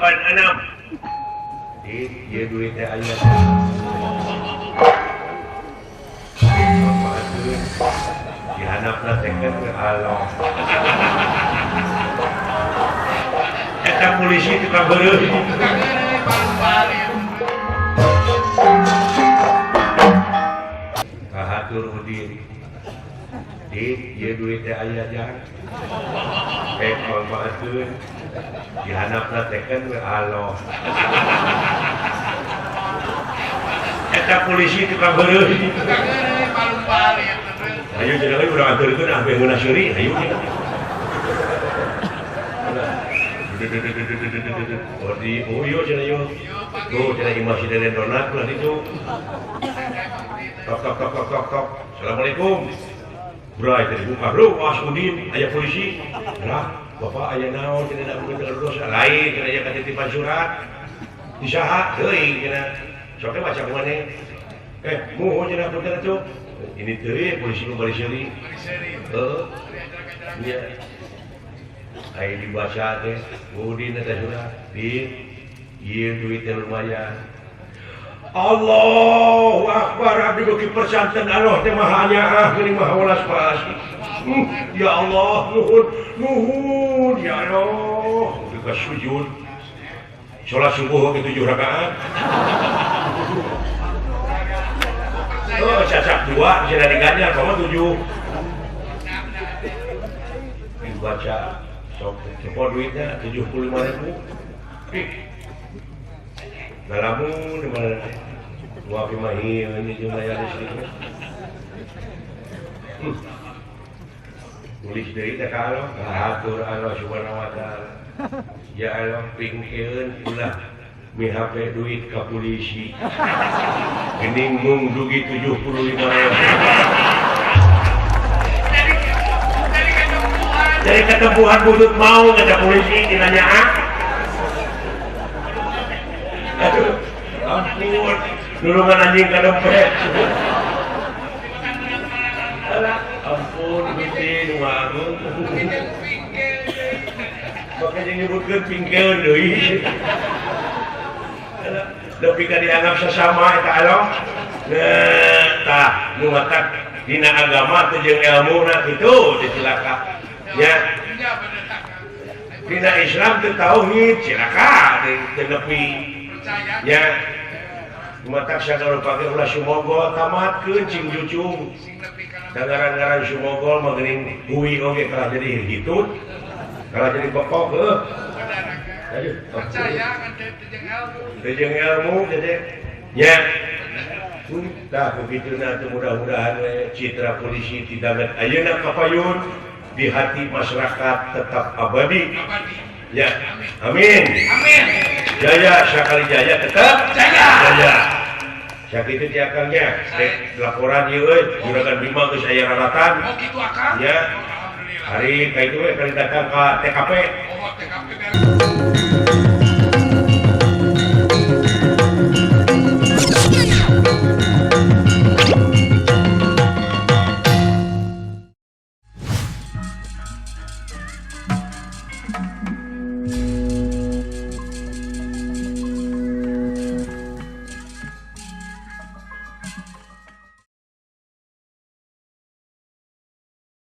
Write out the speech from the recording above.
86. Ih, ieu duit teh aya. Dihanapna teh ke Allah. Eta polisi tukang beureum. Kahatur Udin. Ih, ieu duit teh aya jang. Manfaatkeun. Dihanapna teh we Allah. Eta polisi tukang beureum. Ayo cenah we urang aturkeun ah beh meunah seuri, ayo cenah. Oh di oh yo cenah yo. Tuh cenah imah si Deden Donat lah ditu. Tok tok tok tok tok tok. Assalamualaikum. Bray teh dibuka, bro, Mas Udin, aya polisi. Lah, bapak aya naon cenah da bukan dosa lain cenah aya katitipan surat. Di saha teuing cenah. Sok baca kumaneh. Muhun cenah punten atuh. Ini teuing polisi nu bari seuri. Heeh. Nya. Aya dibaca teh, Udin eta surat. Din, ieu duit teh lumayan. Allahu Akbar abdi beuki persanten Allah teh maha nyaah geuning maha welas asih. Ya Allah nuhun nuhun ya Allah. Beuki sujud. Salat subuh ke 7 rakaat. Oh, cacak 2 bisa diganjar komo 7. Dibaca sok cepot duitnya 75.000. Ngalamun di mana? Gua pimahi ini jeung bayar listrik. Tulis deui teh ka Allah, hatur Allah Subhanahu wa taala. Ya Allah pingkeun ulah mihape duit ka polisi. Geuning mung dugi 75.000. Dari ketempuhan butut mau kata polisi ditanya ah. Aduh, ampun, nulungan anjing ka dompet. Alah, ampun, Gusti nu agung. Make jeung nyebutkeun pingkeun deui. Alah, nepi ka dianggap sasama eta Allah. Nah, tah nu matak dina agama teh jeung elmuna kitu dicilaka. Nya. Dina Islam teh tauhid cilaka teu nepi. Ya, matak sagala pake ulah sumogol tamatkeun cing jucung. Dangaran-ngaran sumogol mah geuning hui oge kalah jadi hitut. Kalah jadi pokok heuh. Aduh, percaya kan teh jeung ilmu. Teh jeung ilmu teh nya. Tah begituna teh mudah-mudahan we citra polisi ti danget ayeuna kapayun di hati masyarakat tetap abadi. Ya, amin. Amin. Jaya sakali jaya tetap jaya. Jaya. Sakitu ti akangnya. Laporan ieu euy, Juragan Bima geus aya raratan. Oh kitu akang. Ya. Alhamdulillah. Hari ka itu we kali datang ka TKP. Oh, TKP.